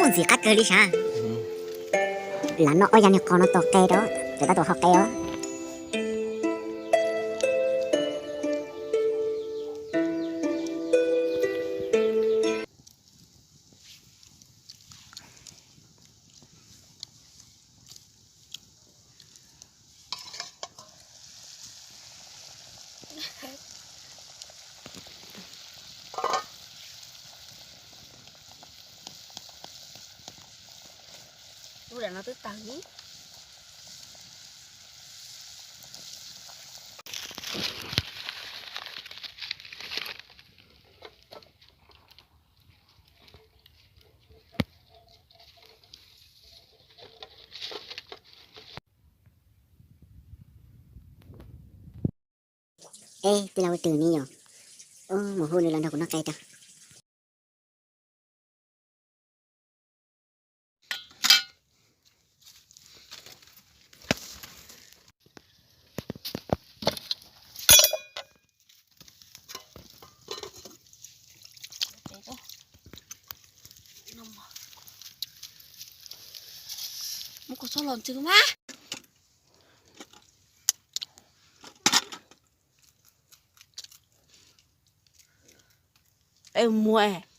Ntxim qab kawg li sav. Lam noj ob yas niag qos no tos qe rau, ces tab tom ho qe os. Lub daim no twb tawg li. Ej, tij laug Tws ne yom, mus hu nws los nrog kuv noj qe tso. Muab kua txob los ntxwg mas. Ej, muag.